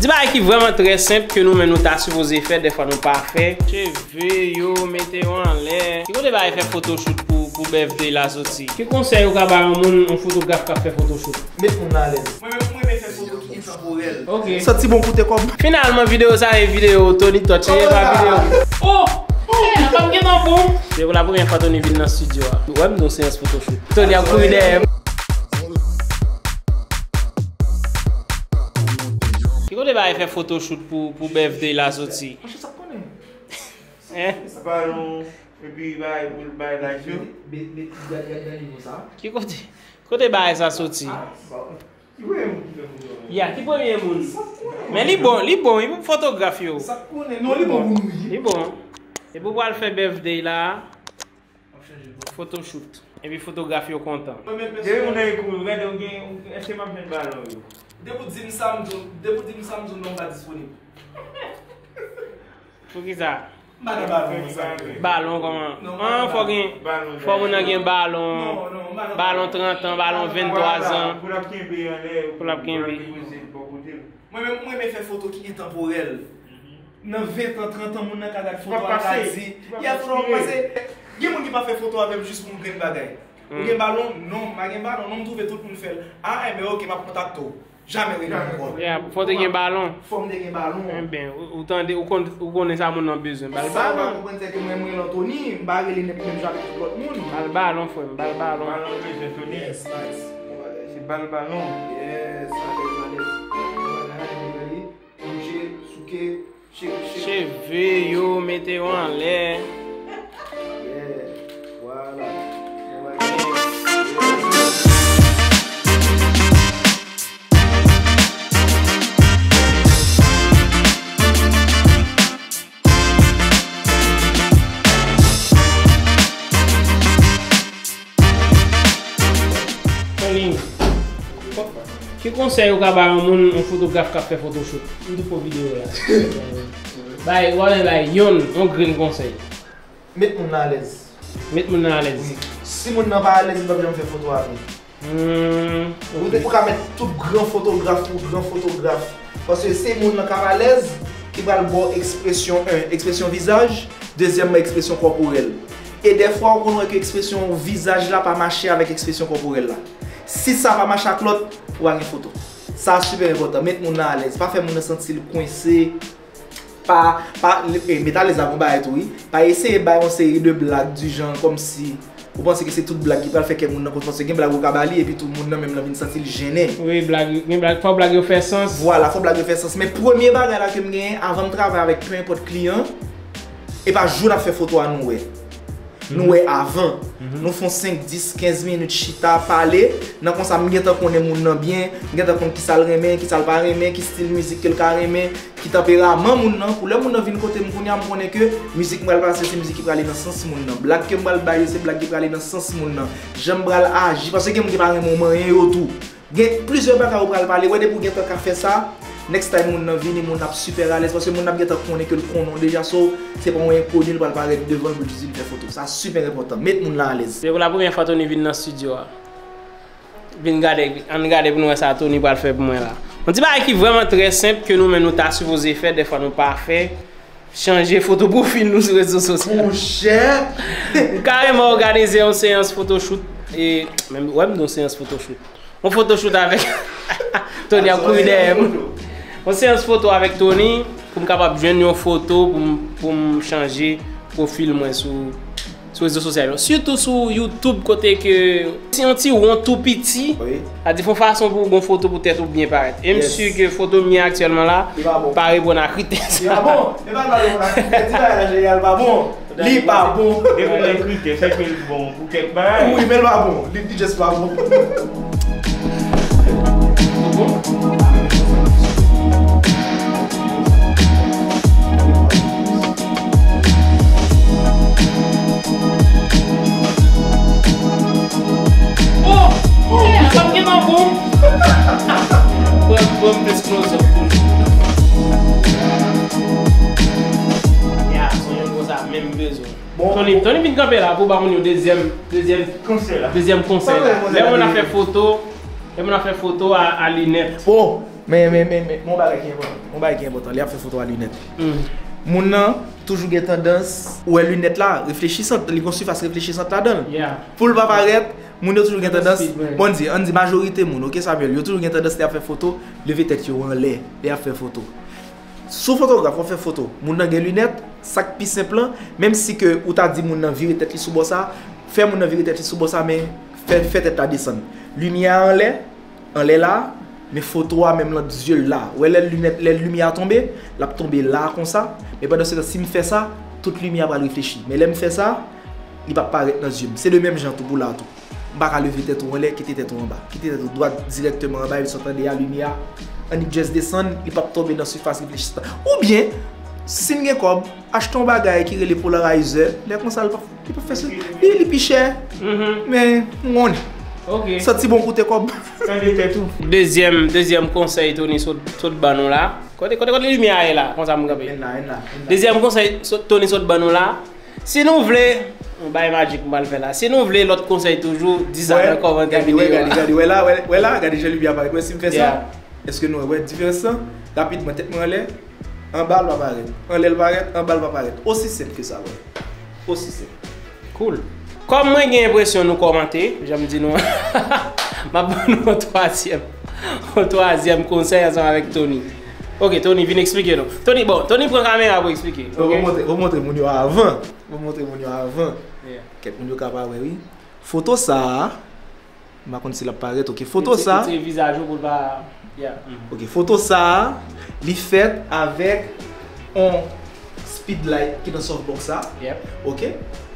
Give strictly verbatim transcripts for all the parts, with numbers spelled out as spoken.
Ti bagay ki vrèman trè senp ke nou menm nou ta sipoze fè, dèfwa nou pa fè. Cheve yo, mete yo anlè. Ki kote bagay fè photoshoot pou, pou birthday la soti? Ki konsèy ou ka ba yon moun, yon fotograf k ap fè photoshoot? Met moun nan alèz. Mwen menm, mwen renmen fè foto ki entanporèl. Ok. Santi bon koute kòb. Finalman, videyo sa e videyo Tony Touch, e pa videyo. Oh! Oh! Sa pa m gentan bon. Se pou la premyè fwa Tony vin nan estidyo a. Ou wè m nan seyans photoshoot. Tony ap kouri dèyè m. Ki kote bagay fè photoshoot pou, pou birthday la soti? Monchè, sa konnen. Hein? Balon, epi bay, bay laj yo. Met, met, gad, gad nan nivo sa. Ki kote, kote bagay sa soti? Ah, bon. Ki premye moun ki fè foto a? Ya, ki premye moun? Sa konnen. Men li bon, li bon, li bon fotograf yo. Sa konnen. Non, li bon pou nou, wi. Li bon. Epi ou pral fè birthday la. Photoshoot. Epi fotograf yo kontan. Depi moun nan ekou, gade, ou gen, èske m ap jwenn balon yo? Depi w di m sa, m di w, depi w di m sa, m di w non, m pa disponib. Poukisa? M pa nan balon konsa, vre. Balon kòman? Non, m pa nan balon. An, fò gen, fò moun nan gen balon. Non, non, m pa nan balon. Balon trant an, balon venntwa zan. Pou l ap kenbe anlè, pou l ap kenbe. Mwen menm, mwen renmen fè foto ki entanporèl. Nan ven tan, trant an, moun nan ka gad foto a, ka di, "Ya, foto a pase." Gen moun ki pa fè foto avè m jis pou m grenn bagay. Ou gen balon? Non, m pa gen balon. Non, m twouve tout moun fè l. Ah, enben, ok, m ap kontakte w. Jamè rele m ankò. Yeah, fò w te gen balon. Fò m te gen balon. Enben, ou, ou tande, ou konn, ou konnen sa moun nan bezwen. Ba l balon. Sa ou pa konprann, se ke mwen, mwen, Tony, m pa rele nenpòt menm jan avèk tout lòt moun. Ba l balon, frè m, ba l balon. Balon bezwen Tony. Yes, nice. Bon bagay. Se ba l balon. Yes, alèz, alèz. Bon bagay, alèz, alèz. Bouje, souke, shake, shake. Cheve yo, mete yo anlè. Yeah, vwala. Bon bagay. Tony, ki konsèy ou ka ba yon moun, yon fotograf k ap fè photoshoot? M tou pran videyo la. Bay, w ap bay yonn, yon grenn konsèy. Met moun nan alèz. Met moun nan alèz. Wi. Si moun nan pa alèz, li p ap janm fè foto avè w. Hmm, ou te, ok. Ou ka met tout gran fotograf, tout gran fotograf. Paske se moun nan k ap alèz ki pral ba w ekspresyon, en, ekspresyon vizaj, dezyèmman, ekspresyon kòporèl. E dèfwa, ou konn wè ke ekspresyon vizaj la pa mache avèk ekspresyon kòporèl la. Si sa pa mache ak lòt, ou pa gen foto. Sa sipè enpòtan. Met moun nan alèz. Pa fè moun nan santi l kwense. Pa, pa, e, met alèz la gon bagay tou, wi. Pa eseye bay yon seri de blag di jan kòmsi ou panse ke se tout blag ki pral fè kè moun nan kontan, paske gen blag ou ka ba li, epi tou moun nan menm nan vin santi l jennen. Wi, blag, gen blag, fò blag yo fè sans. Vwala, fò blag yo fè sans. Men premye bagay la ke m genyen, avan m travay avèk penenpòt kliyan, e pa jou n ap fè foto a nou wè. Nou wè avan. Nou fè yon senk, dis, kenz minit chita, pale. Nan konsa, m gentan konnen moun nan byen, m gentan konn kisa l renmen, kisa l pa renmen, ki stil mizik ke l ka renmen, ki tanperaman moun nan. Pou lè moun nan vin kote m kounye a, m konnen ke mizik m pral pase, se mizik ki prale nan sans moun nan. Blag ke m pral ba yo, se blag ki prale nan sans moun nan. Jan m pral aji, paske gen moun ki pa renmen w manyen yo tou. Gen plizyè bagay ou pral pale, wè depi w gentan ka fè sa, next time moun nan vini, moun nan ap sipè alèz, paske moun nan ap gentan konnen ke l konnen w deja, so, se pa yon enkoni l pral parèt devan l pou l jis vin fè foto. Sa sipè enpòtan, met moun nan alèz. Se pou la premyè fwa Tony vin nan estidyo a. Vin gade, ann gade pou n wè sa Tony pral fè pou mwen la. Yon ti bagay ki vrèman trè senp ke nou menm nou ta sipoze fè, dèfwa nou pa fè. Chanje foto pwofil nou sou rezo sosyal. Monchè! M kareman òganize yon seyans photoshoot. E, menm, wè m di yon seyans photoshoot. Yon photoshoot avèk Tony ap kouri dèyè m. Yon seyans foto avèk Tony pou m kapab jwenn yon foto pou m, pou m chanje pwofil mwen sou sou rezo sosyal yo. Sitou sou YouTube kote ke se yon ti won tou piti. Wi. Sa di fè yon fason pou gon foto pou tèt ou byen parèt. E m si ke foto m ye aktyèlman la pa reponn a kritè sa. Li pa bon. E pa l pa reponn a kritè. Di bagay la jeneral pa bon. Li pa bon. Depi nan kritè, se ke l bon pou kèk bagay. Wi, men l pa bon. Li, li just pa bon. Oh! Oh! Sa m gentan bon! Pran, pran m eksplozyon toujou. Ya, son yon konsa menm bezwen. Bon. Tony, Tony vin kanpe la pou ba moun yo dezyèm, dezyèm konsèy la. Dezyèm konsèy la. Lè moun ap fè foto, lè moun ap fè foto a, a linèt. Oh! Men, men, men, men, men yon bagay ki enpòtan. Yon bagay ki enpòtan, lè y ap fè foto a linèt. Moun nan toujou gen tandans, ou wè linèt la, reflechisant, li gon sifas reflechisant ladan l. Yeah. Pou l pa parèt, moun yo toujou gen tandans, Speed, ouais. Bon, ann di, ann di majorite moun, ok, Samuel, yo toujou gen tandans lè y ap fè foto, leve tèt yo anlè, lè y ap fè foto. Si w fotograf, w ap fè foto, moun nan gen linèt, sa k pi senp lan, menm si ke ou ta di moun nan vire tèt li sou bò sa, fè moun nan vire tèt li sou bò sa, men fè, fè tèt la desann. Limyè a anlè, anlè la, men foto a menm lan zye l la. Ou wè lè linèt, lè limyè a tonbe, l ap tonbe la konsa, men pandan se tan, si m fè sa, tout limyè a pral reflechi. Men lè m fè sa, li p ap parèt nan zye m. Se de menm jan tou pou la tou. M pa ka leve tèt ou anlè, kite tèt ou anba. Kite tèt ou dwat dirèkteman anba, epi sa w tande a, limyè a annik just desann, li p ap tonbe nan sifas reflechisant. Oubyen, si n gen kòb, achte yon bagay ki rele polarizer, lè konsa, li p ap, li p ap fè sa. Li, li pi chè, men, m konnen. Ok. Santi bon koute kòb. Tande tèt ou. Dezyèm, dezyèm konsèy Tony sot, sot ban nou la. Kote, kote, kote limyè a ye la? Konsa m kanpe. Enn la, enn la, enn la. Dezyèm konsèy sot, Tony sot ban nou la. Si nou vle, yon bay majik m pral fè la. Si nou vle lòt konsèy toujou, di sa nan kòmantè Gade, wè, videyo gade, a. Gade, wè la, wè, wè la, gade jan limyè a parèt. Wè si m fè sa, Yeah. Èske nou wè, wè diferans lan? Rapidman, tèt mwen anlè, anba l pa parèt. Anlè l parèt, anba l pa parèt. Osi senp ke sa, wè. Osi senp. Cool. Kòm mwen gen enpresyon nou kòmante, jan m di nou, m ap ban nou yon twazyèm, yon twazyèm konsèy ansanm avèk Tony. Ok, Tony, vin eksplike nou. Tony, bon, Tony pran kamera pou eksplike. Bon, Ok? Bon, montre, bon, montre moun yo avan. Bon, montre moun yo avan. Yeah. Kèk moun yo ka pa wè, wi. Foto sa a, m pa konn si l ap parèt. Ok, foto sa a. Retire vizaj ou pou l pa. Yeah. Mhm. Ok, foto sa a, li fèt avèk on speed light ki nan softbox sa. Yep. Ok?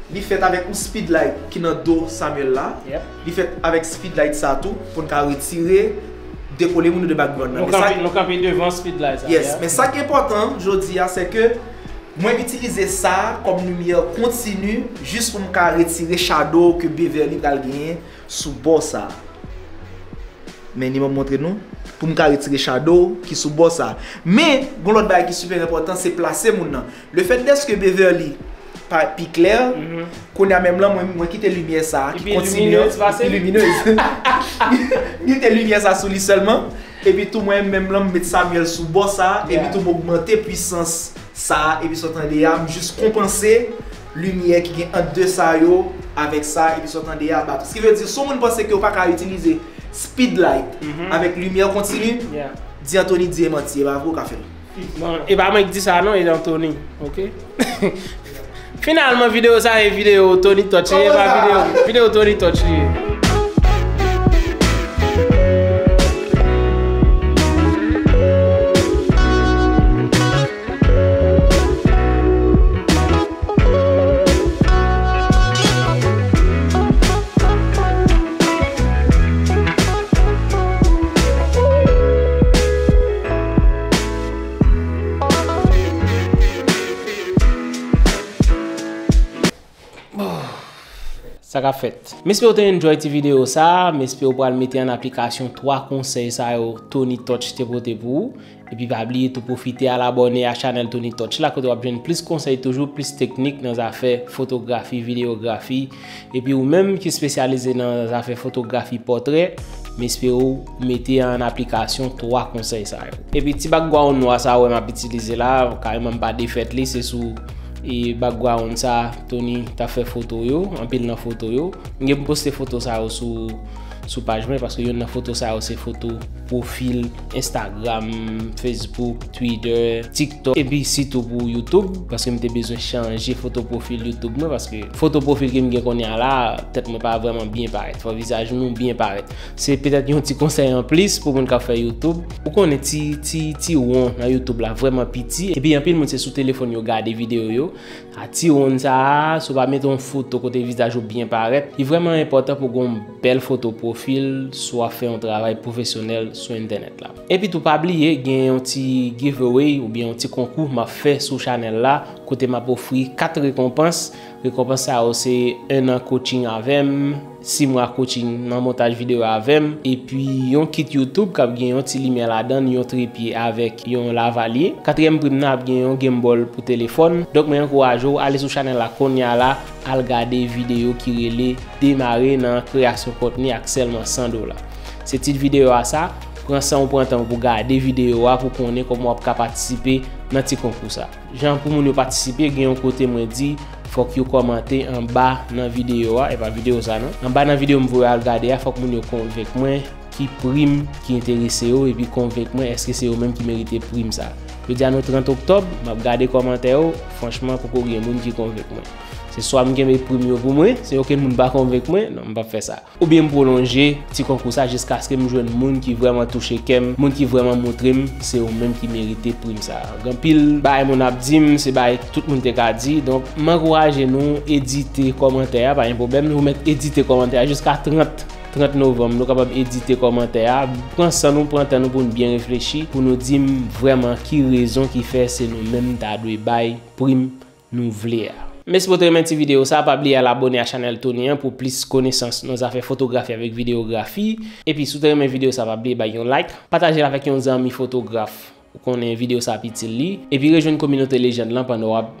Li fèt avèk on speed light ki nan do Samuel la. Yep. Li fèt avèk speed light sa tou pou n ka retire, dekole moun yo de background nan. Nou Men sa kanpe, nou kanpe devan speed light sa. Yes, Yeah. Men sa ki enpòtan jodi a, se ke mwen itilize sa kòm limyè kontini jis pou m ka retire shadow ke Beverly pral genyen sou bò sa. Men ni m ap montre nou, pou m ka retire shadow ki sou bò sa. Men, gon lòt bagay ki sipè enpòtan, se plase moun nan. Le fait dèske Beverly pa pi klè, kounye a menm lan, mwen, mwen kite limyè sa a ki Li pi kontinye, lumineuse, pa li pi lumineuse. Kite limyè sa a sou li sèlman. Epi tou mwen menm lan, m met Samuel sou bò sa a, Yeah. Epi tou m ogmante pwisans sa a, epi sa w tande a, m jis konpanse limyè ki gen ant de sa yo avèk sa, epi sa w tande a, ba tou. Sa ki vle di, si yon moun panse ke w pa ka itilize speed light Mhm. avèk limyè kontini, Yeah. di Anthony di e manti, e pa vre w ka fè l. Bon, e pa mwen ki di sa non, e Anthony, ok? Finalman, videyo sa e videyo Tony Touch, e pa videyo, videyo Tony Touch li ye. Sa k ap fèt? M espere w te enjoy ti videyo sa a. M espere w pral mete an aplikasyon twa konsèy sa yo Tony Touch te pote pou ou. Epi pa bliye tou pwofite al abòne a chanèl Tony Touch la, kote w ap jwenn plis konsèy toujou, plis teknik nan zafè fotografi, videyografi. Epi ou menm ki espesyalize nan zafè fotografi pòtrè, m espere w mete an aplikasyon twa konsèy sa yo. Epi ti background nwa sa w wè m ap itilize la, kareman m pa defèt li, se sou e background sa Tony t ap fè foto yo, anpil nan foto yo. M gen pou m poste foto sa yo sou, sou paj mwen, paske youn nan foto sa yo se foto pwofil Instagram, Facebook, Twitter, TikTok, epi sitou pou YouTube, paske m te bezwen chanje foto pwofil YouTube mwen, paske foto pwofil ke m gen kounye a la, tèt mwen pa vrèman byen parèt. Fò vizaj nou byen parèt. Se petèt yon ti konsèy anplis pou moun k ap fè YouTube. Ou konnen ti, ti, ti won nan YouTube la vrèman piti, epi anpil moun se sou telefòn yo gade videyo yo. A ti wonn sa a, si w pa mete yon foto kote vizaj ou byen parèt, li vrèman enpòtan pou w gen yon bèl foto pwofil si w ap fè yon travay pwofesyonèl sou entènèt la. Epi tou, pa bliye, gen yon ti giveaway oubyen yon ti konkou m ap fè sou chanèl la, kote m ap ofri kat rekonpans. Rekonpans sa yo se enn an coaching avè m, sis mwa coaching nan montaj videyo avè m, epi yon kit YouTube k ap gen yon ti limyè ladan l, yon trepye avèk yon lavalye. Katriyèm pri m nan ap gen yon gimbal pou telefòn. Donk, mwen ankouraje w ale sou chanèl la kounye a la, al gade videyo ki rele Demare nan kreyasyon kontni ak sèlman san dola. Se tit videyo a sa. Pran san w pran tan w pou gade videyo a pou konnen kòman w ap ka patisipe nan ti konkou sa. Jan pou moun yo patisipe, gen yon kote mwen di fòk yo kòmante anba nan videyo a, e pa videyo sa non. Anba nan videyo m voye al gade a, fòk moun yo konvenk mwen ki prim ki enterese yo epi konvenk mwen èske se yo menm ki merite prim sa. Jodi a nou trant oktòb, m ap gade kòmantè yo, franchman poko gen moun ki konvenk mwen. Se swa m kenbe prim yo pou mwen, si okenn moun pa konvenk mwen, non, m p ap fè sa. Oubyen m pwolonje ti konkou sa jiskaske m jwenn moun ki vrèman touche kè m, moun ki vrèman montre m se yo menm ki merite prim sa. Gen anpil bagay moun ap di m, se bagay tout moun te ka di. Donk, m ankouraje nou edite kòmantè a, pa gen pwoblèm, nou mèt edite kòmantè a jiska trant, trant novanm, nou kapab edite kòmantè a. Pran san nou, pran tan nou pou n byen reflechi, pou nou di m vrèman ki rezon ki fè se nou menm ta dwe bay prim nou vle a. Mèsi pou te renmen ti videyo sa, pa bliye al abòne a chanèl Tony an pou plis konesans nan zafè fotografi avèk videyografi. Epi si w te renmen videyo sa, pa bliye bay yon like, pataje l avèk yon zanmi fotograf ou konnen videyo sa ap itil li. Epi rejwenn kominote Legend lan pandan w ap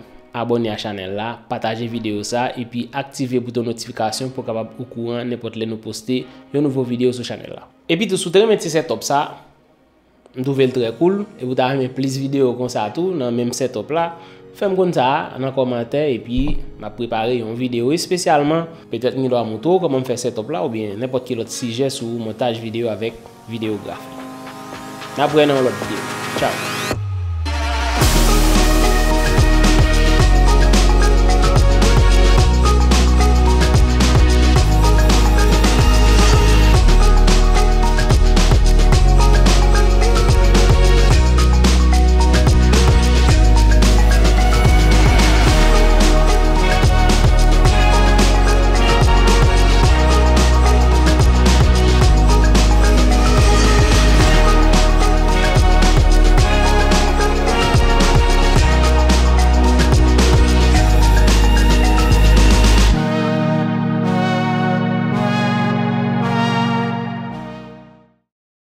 abòne a chanèl la, pataje videyo sa, epi aktive bouton notifikasyon pou w kapab okouran nenpòt lè nou poste yon nouvo videyo sou chanèl la. Epi tou, si w te renmen ti setup sa, m twouve l trè cool, epi w ta renmen plis videyo konsa tou nan menm setup la, fè m konn sa nan kòmantè, epi m ap prepare yon videyo espesyalman, petèt m gen dwa montre w kòman m fè setup la, oubyen nenpòt ki lòt sijè sou montaj videyo avèk videyografi. N ap wè nan yon lòt videyo. Tchao!